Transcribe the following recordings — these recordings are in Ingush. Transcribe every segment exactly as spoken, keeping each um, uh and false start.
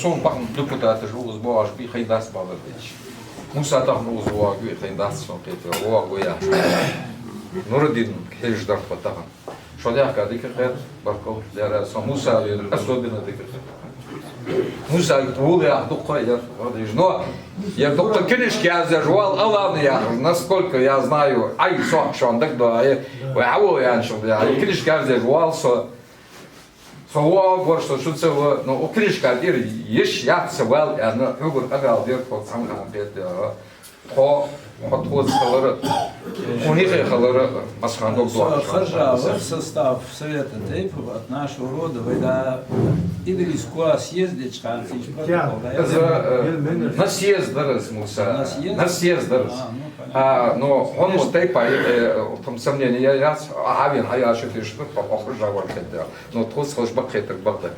Сона бахьан депутаташ укхаза боагӀаш ба, хайнадац бала деш. Муса тахан укхаза воагӀаргва, хайнадац сона кхетар, воагӀаргва яхаш. Нурадин хьежаш дар тхо тахан. Шо даьхкар дика кхет, баркал, дера, со Муса вера особенно дика кхет. Муса вула яха дукха яр, вадиш. Но, яр дукха книжка язъеш вал, алавна яхаш, насколько я знаю, ай, со шоана дагадоагӀа, вай хьавола янчул я, книжка язъеш вал со. Со воагӀаргва, со шуца ва, но у книжка тӀера йиш яц са вал, аьнна, хьогара къамаьл дер тхо цхьан хана бед, а, тхо, хьо тхоца хилар, хьона юхе хилар, масхан дог Со доагӀаш. Харжа вар, состав Совета тейпов от нашего рода, вай да Идрис Куа съезд дечкан, сиш протокол, да? Из, э, на съезд дар из, Муса. На съезд? На съезд дар из. А, ну, понятно. А, но хьона тайпа, э, там сомнение я, яц, а, хьавен, хьаяшо теш, по, по Харжа вар кхетар. Но тхоца хилча бакъ кхетар бакъда.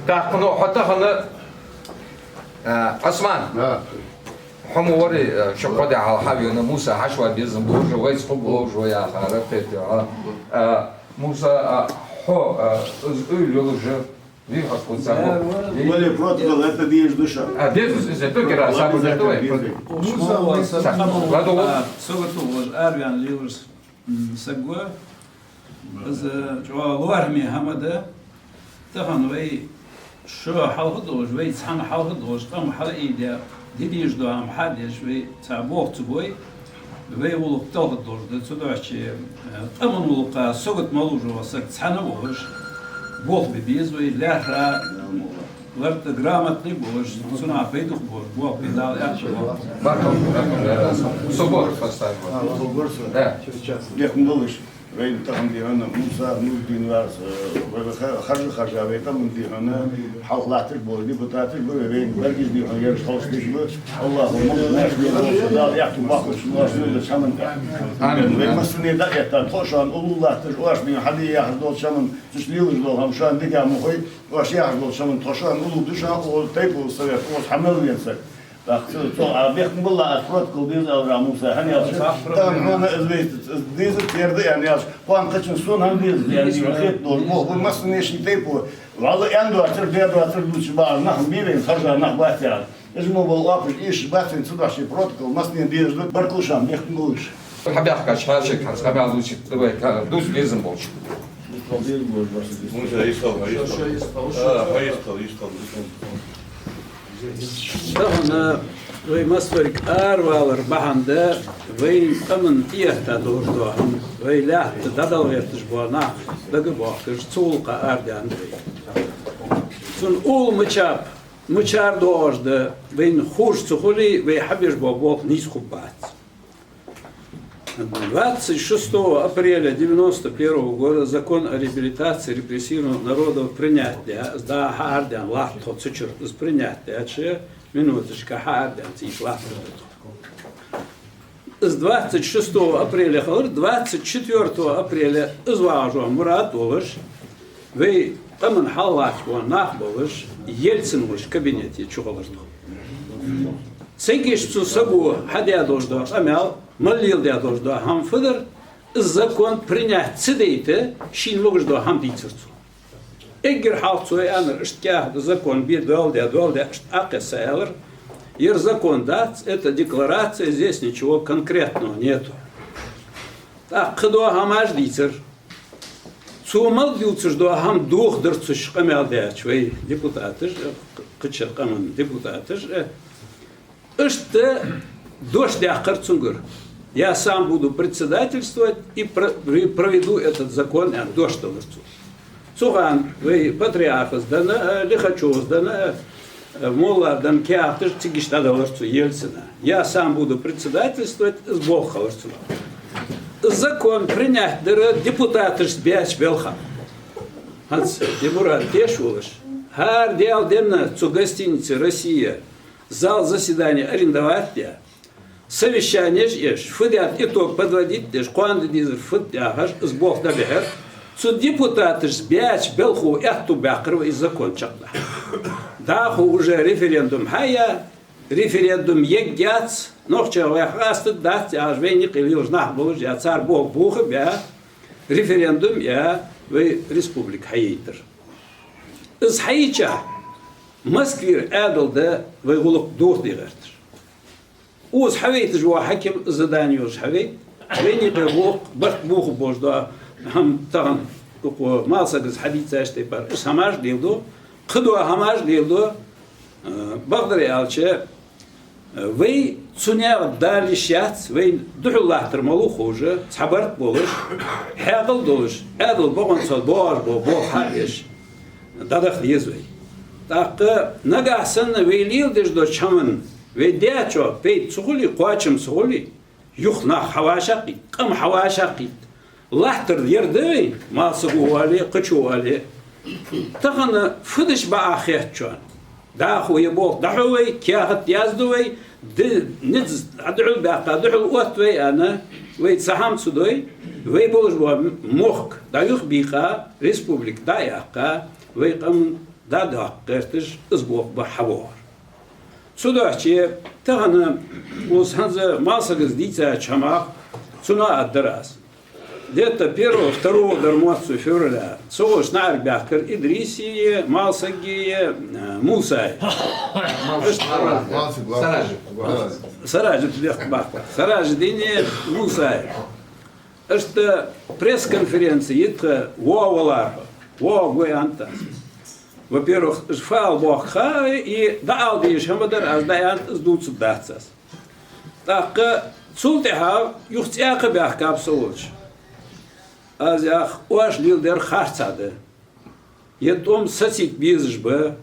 Так, ну, хьо тахан, э, Осман. Да. Хьо ма вари, э, шо кхо ди хьалха хьавена, Муса хьашт вар безам болаш, вайца хургволаш ва яхар, кхетар, а. Э, Муса, а, хьо, э, из уйла йолаш, вий хьо куца хьо. Вали протокол, это деш душа. А, дезус, из это кира, сабур это вай. Муса, вай са-, ладу. А, сога тулаш, арвян лилаш. М, саг ва, из чӀоагӀа лоархӀаме хӀама да. Тахан вай шо хьалха долаш, вай цхьана хьалха долаш, къам хьалъайдаь, де дезаш дола хӀама хьадеш, вай цхьа болх ца бой, вай гӀулакх талхадолаш да. Цудухьа, э, къаман гӀулакха сагот малув жо саг цхьана волаш, болх бе беза вай, лаьрхӀа, ларта грамотный болаш, цунах пайда болаш, болх бе Дала аьттув боаккхалба. Баркал, баркал, баркал. Собор поставим. А, собор, собор. Да. Сейчас, сейчас. Дехун долаш. Вайна тахан дийхьа Муса, Нурдин варас, э, вай ха-, харжа-харжа вай къаман дийхьа хьалха латташ бола депутаташ ба, вай, вайна баргаш дийхьа ераш хьалхашдеш ба. Аллаху мулк наш бе болча Дала аьттув боаккхалба шоана оаш леладеча хӀаман тӀа. Амин. Вай массане дӀаэтта, тхо шоана уллув латташ, оаш дийна хьаде яхаш долча хӀаман, цу чу лелаш дола хӀама шоана дика ма хой, оаш яхаш долча хӀаман тхо шоана уллув ду, шоана уллув тайпан совет, оаш хьа мел вена саг. Так, цо, цо, а, бехк ма билла, аз протокол деза аьлар Муса, хӀана аьлча, тахан хьона из вайта, из деза, ер да аьнна аьлча, кхоана кхычун сона хӀана деза, аьнна, из хет долаш, бо, бо, массане ший тайпо, валла аьнна доацар, даь доацар, дувцаш баьр нах ма бий вайна, харжа нах бац аьнна. Из мо бола оапаш эшаш бац вайна, цудухьа ший протокол массане дезаш да, баркал шоана, бехк ма биллалаш. Хьабаьхкача хьаьший хӀанз къамаьл дувцийта, давай, ка-, дувца безам болча. Муса, йистхила, йистхила. А, йистхила, йистхила. Тахан вай массаварг аравалара бахьан да вай къаман тӀаэтта долаш дола хӀама, вай лаьтта дӀадала гӀерташ бола нах дагабоахкаш, цу гӀулакха арадаьннад вай. Цун уллув мичаб, мичара доагӀаш да, вайна ховш ца хуле, вай хьабеш бола болх нийса хургбац. Двадцать шестого апреля девяносто первого года закон о реабилитации репрессированных народов принять даь, из дӀа хьаарадаьнна латт тхо цу чура, из принять даьча минуташка хьаарадаьнна цига латтар да тхо. Из двадцать шестого апреля хилар, двадцать четвёртого апреля из вагӀаш вола Мурад волаш, вай къаман хьалхалатташ бола нах болаш, Ельцин волча кабинете чухилар тхо. Цига иштта цу саго хьадаь долаш дола къамаьл, мел леладаь долаш дола хӀама фу дар, из закон принять ца дайта, шийна лугаш дола хӀама дийцар цо. Эггара хьалха цо аьннар, иштта каьхат, закон бе доаладаь, доаладаь, иштта Ӏокхесса аьлар: ер закон дац, это декларация, здесь ничего конкретного нету. ТӀаккха кхыдола хӀамаш дийцар. Цо мел дувцаш дола хӀама дохадар цу чу къамаьл даьча вай депутаташа, кхыча къаман депутаташа, иштта дош даьккхар цунгара: «Я сам буду председательствовать и про-, и проведу этот закон», аьнна, дош далар цо. Цу хана вай Патриархас денна а, Лихачёвас денна а, Моллас денна каьхаташ цига иштта дӀадалар цо Ельцина: «Я сам буду председательствовать», из болх хилар цун. Закон принять дар депутаташца баьча балха. ХӀанз, Мурад, теш волаш, хӀара Даьла денна цу гостинице «Россия» зал заседаний арендовать даь, совещанеш еш, фу даьд итог подводить деш, кхоана де дезар фуд яхаш, из болх дӀабихьар. Цу депутаташца баьча балхо аьттув баьккхар вай из закон чакхдахьа. ДӀахо уже референдум хьаяь, референдум ергьяц, нохчий вайх къастаргдац яхаш, вайна юкъе лелаш нах болаш а, цар болх бохабаь, референдум яь, вай республика хьайийтар. Из хьайича, Москвера Ӏаьдал да вай гӀулакх дохаде гӀерташ. Укхаза хьавайташ вола хьаким задани йолаш хьавайта, вайна юкъе гӀулакх барт бохаб болаш да, хӀама тахан укх малсагаца хьадийцача тайпара, уж хӀамаш леладу, кхыдола хӀамаш леладу, а, бакъдар аьлча, вай цунах дала йиш яц, вайна духьал латтар малув ховш, цхьа барт болаш, хьаькъал долаш, Ӏаьдала бокъонца боагӀаш бола болх хьаэш, дӀадаха деза вай. ТӀаккха нагахьа санна вай леладеш долча хӀаман вай даьчоа пайда ца хуле, кхоачам ца хуле, юха нах хьавӀашагӀкхийтта, къам хьавӀашагӀкхийтта, латтар ер да вай, малсаго оале, кхычо оале. Тахан фу деш ба а хетачоа. ДӀахо ер болх дӀахьу вай, каьхат язду вай, ди-, низ дӀадухьал баьккха, духьал отт вай аьнна, вай цхьа хӀама ца дой, вай болаш бола мохк дӀаюхабийкъа, республика дӀаяккха, вай къам дӀадаккха гӀерташ, из болх ба хьабоагӀар. Цудухьа тахан укхаза хӀанз малсагаца дийцача хӀамах цунах а дар аз. Где-то первого, второго дар мо цу февраля. Со волча наӀарга баьхкар Идриси, Малсаги, э, Мусаи. Малсаг, Саражи. Саражи бехк баккха. Саражи дини Мусаи. Иштта пресс-конференци йита тха воагӀа валархо. ВоагӀа гой анта. Во-первых, фаал бохка ха и дӀаала дезаш хӀама дар аз дӀаьннад, из дувцаргдац аз. ТӀаккха цул тӀехьагӀа юха цӀаькха баьхкаб со волча. Аз йоах, оаш леладер харцахьа да. Е тӀом сацийта безаш ба,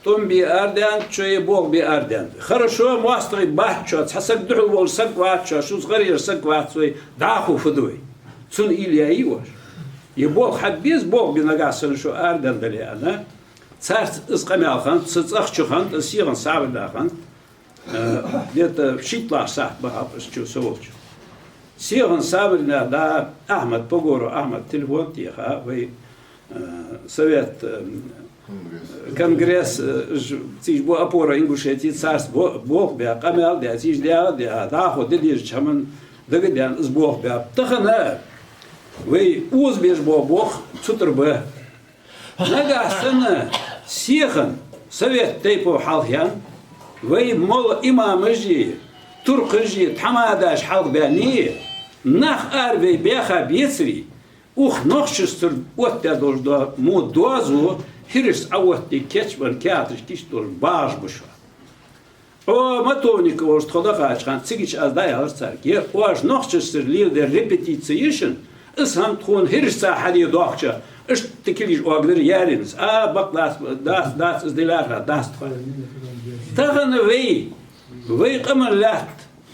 тӀом бе арадаьннад шо, е болх бе арадаьннад. Хорошо, моастагӀий бац шо, цхьа саг духьал волаш саг вац шо, шуца гӀар еш саг вац вай, дӀахо фу ду вай? Цунна уйла яьй оаш? Е болх хьабе беза, болх бе нагахьа санна шо арадаьнна дале аьнна. Царца из къамаьл хиннад, са цӀагӀа чу хиннад, из СийгӀан Сабарина хиннад. Э, где-то шийтталагӀча сахьате бахаб из чу со волча. СийгӀан Сабарина да Ахьмад, Погоров Ахьмада телефон теха, вай, э, совет, э, конгресс, э, ж-, цига ба «Опора Ингушетии», царца бо-, болх бе, къамаьл де, цига дегӀа де, дӀахо де дезача хӀаман дага даьнна из болх бе. Тахан вай укхаза беш бола болх цу тӀара ба. Нагахьа санна Сехана совет тайпов хьалхаяьнна, вай молла имамаши, туркхаши, тхьамадаш хьалхабаьннеи, нах ара вай баьха бецареи, укх нохчашцара оттадаь долаш дола мо доазув хӀирашца Ӏооттаде кийчбенна каьхаташ кийчдолаш багӀаш ба шо. Ӏо Матовников волча тхо дахача хана, цигача аз дӀааьлар царга: «Е, оаш нохчашцара леладер репетици я шун, из хӀама тхона хӀирашца хьаде доахача, иштта килийча оагадар яьренас». А, бакъ дац, дац, дац, из диларха дац тхо. Тахан вай, вай къаман лаьтта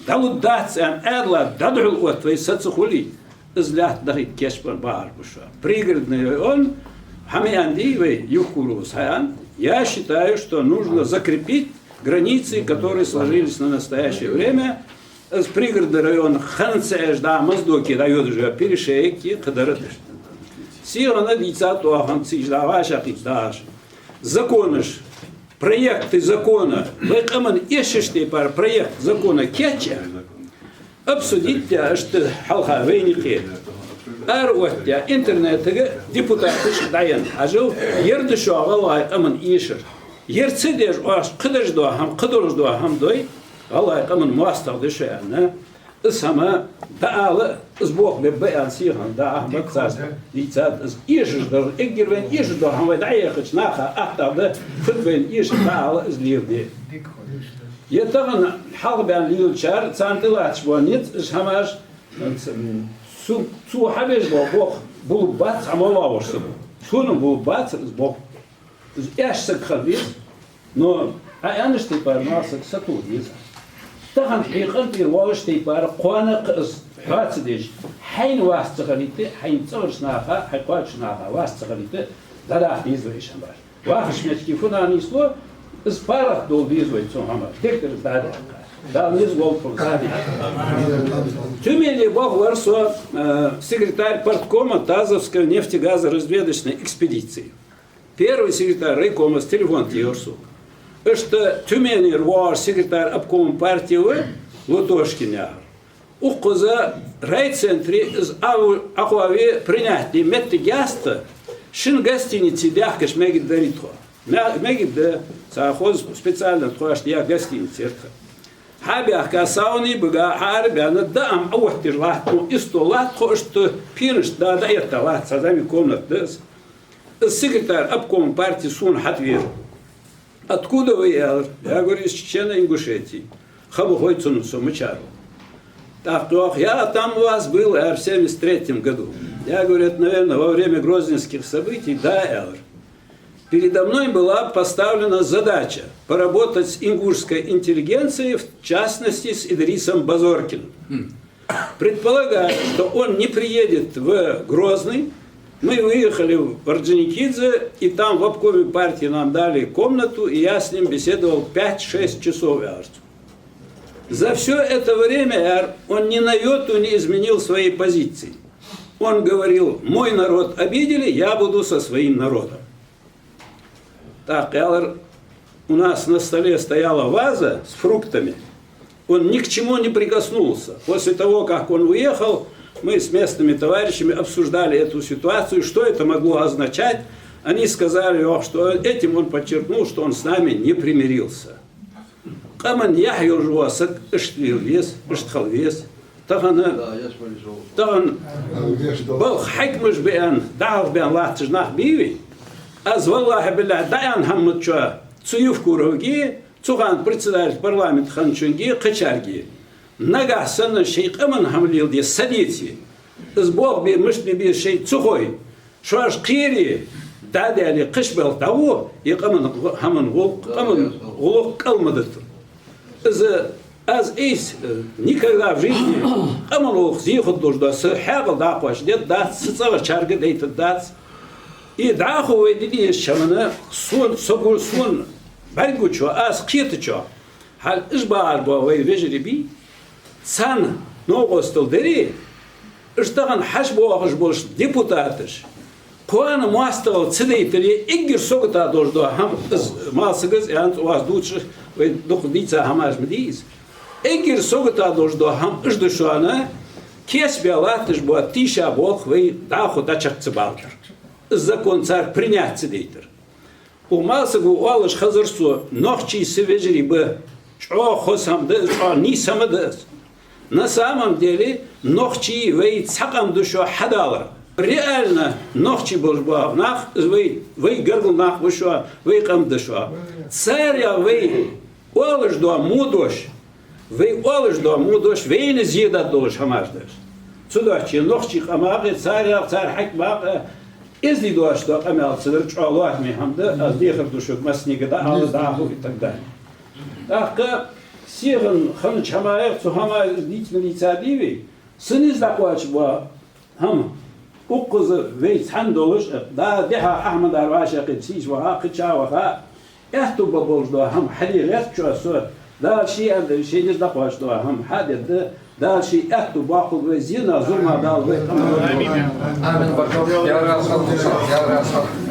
дӀалургдац аьнна, Ӏаьдала дӀадухьал отт вай, са ца хуле, из лаьтта дахийта кийчбенна багӀаш ба шо. Пригородный район, хьа ма аьннадий вай, Евкуровас хьааьннад: «Я считаю, что нужно закрепить границы, которые сложились на настоящее время». Из Пригородный район ханца эш да Моздоке дӀайодаш я, Перешейки, кхыдар а деш. Сийгӏана дийцад оаха, цига дӀа вӀашагӀкхийтта дагӀаш. Законаш, проекты закона, вай къаман эшаш тайпара проект закона кийчъяь, обсудить яь, иштта хьалха вайна юкъе ара оттаяь, интернетага депутаташка дӀаенна. Хьажал, ер да шоана гӀалгӀай къаман эшар. Ер ца деш оаш кхыдараш дола хӀама, кхыдараш дола хӀама дой, гӀалгӀай къаман моастагӀа да шо аьнна. Из хӀама дӀаала, из болх бергба аьнна, Сийгӏана да Ахьмада царца дийцад, из эшаш дар, эггара вайна эшаш дола хӀама вай дӀаехача наха аттагӀа да, фуд вайна эшар дӀаала, из леладе. Е тахан хьалхабаьнна лелачар, царна тӀалатташ бола низ, из хӀамаш, цу, цо хьабеш бола болх булургбац цхьа моллагӀа вола саг. Сона булургбацар из болх. Из эш саг хила веза, но Ӏа аьннача тайпара малсаг сатоха деза. Тахан хьай къинтӀера воаллача тайпара кхоана-кх из хьоа ца деш, хьайна вас ца хилийта, хьайна цӀагӀарча наха, хьай кхоачача наха вас ца хилийта, дӀадаха деза вай уж хӀамаш. Вахача метте фуннагӀа нийслу, из паргӀата довла деза вай цу хӀаман. Дегтара дӀадаьккха. Дала низ лолда. Тюмене болх баьр со, э, секретарь парткома Тазовской нефтегазоразведочной экспедиции. Первый секретарь райкомас телефон тейхар сога. Иштта Тюменера воагӀаш секретарь обкома партии ва, Лутошкин яхар. Укхаза райцентре из Ӏа-, Ӏахоаве, принять де моттиг яц тха, шун гостинице даьхкача мегаргдарий тхо. Ме-, мегаш да, цхьа хоза специально тхоашта я гостиница яр тха. Хьабаьхка сауна бага, хьаарабаьнна, даим Ӏооттадеш латт, ну, истол латт, тхо иштта пенашта да, дӀаэтта латт, цхьа зӀамига комната да из. Из секретарь обкома партии сона хьатӀавера. «Откуда вы?» — аьлар. Я говорю: «Из Чечено-Ингушетии». Хабар хой цунна, со мичара ва. ТӀаккха йоах: «Я там у вас был, э, в семьдесят третьем году». Я говорю: «Это, наверное, во время грозненских событий?» «Да», — аьлар. «Передо мной была поставлена задача поработать с ингушской интеллигенцией, в частности, с Идрисом Базоркиным. Предполагая, что он не приедет в Грозный, мы выехали в Орджоникидзе, и там в обкоме партии нам дали комнату, и я с ним беседовал пять-шесть часов», — аьлар цо. «За всё это время, аьлар, он ни на йоту не изменил своей позиции. Он говорил: „Мой народ обидели, я буду со своим народом“». Так, аьлар, у нас на столе стояла ваза с фруктами. Он ни к чему не прикоснулся. После того, как он уехал, мы с местными товарищами обсуждали эту ситуацию, что это могло означать. Они сказали, ох, что этим он подчеркнул, что он с нами не примирился. Къаман яхь йолаш вола саг иштта лела веза, иштта хила веза. Тахан, тахан балха хьакимаш баьнна, дӀахьалхабаьнна латташ нах бий вай? Аз, валлахӀи биллахӀи, дӀааьнна хӀама ма да шоана цу Евкуровга, цу хана председатель парламента хинначунга, кхычарга. Нагахь санна шоай къаман хӀама леладе са деце, из болх бе, мишта бе беза шоай ца хой, шоаш кхере, дӀадаьле, кхыча балха дӀагӀо, е къаман гӀу-, хӀаман гӀулакх, къаман гӀулакх кӀал ма дитар. Из аз, из, э, никогда в жизни къаман гӀулакх зе хургдолаш да, са хьаькъал дӀакхоачаш дергдац, са цӀагӀарчарга дайтаргдац. И дӀахо вай де дезача хӀаман сона, со гу-, сона бӀаргагучох, аз кхетачох, хьал уж багӀаш бола вай вежарий бий, царна новкъостал даре, уж тахан хьабоагӀаш болаш депутаташ кхоана моастагӀал ца дайтаре, эггара сагота долаш дола хӀама, из Малсага, из Янц, вас дувцаш, вай дукха дийца хӀамаш ма дий из. Эггара сагота долаш дола хӀама уж да шоана, кийчбе латташ бола тийша болх вай дӀахо дӀачакх ца балтар. Из закон царга принять ца дайтар. Укх Малсага оалаш хазар сона, нохчий са вежарий ба, чӀоагӀа хоза хӀама да из, чӀоагӀа нийса хӀама да из. На самом деле, нохчий вай цхьа къам да шоана хьадалар. Реально нохчий болаш бола нах, вай, вай гаргара нах ба шоана, вай къам да шоана. Царех вай оалаш дола мо дош, вай оалаш дола мо дош, вайна зе дергдолаш хӀамаш да уж. Цудухьа нохчий къамах а, царех, цар хьакимех а эздий доацаш дола къамаьл ца дар чӀоагӀа лоархӀаме хӀама да, аз дехар ду шуга, массанега дӀаала, дӀахо и так далее. ТӀаккха селхан хиннача хӀамаех, цу хӀамаех дийца ма дийцабий вай, са низ дӀакхоачаш бола хӀама. Укхаза вай цхьана долаш, да, дехьа Ахьмадара вӀашагӀкхийтта сийсаз ваха, кхыча ваха, аьттув ба болаш дола хӀама хьаде гӀерт шоана со, Дала ше аьннадале, шоай низ дӀакхоачаш дола хӀама хьадергда, Дала ший аьттув боаккхалба вай, зенах, зуламах Дала вай къамаьл. Амин. Баркал. Дала раьза хилва, Дала раьза хилва.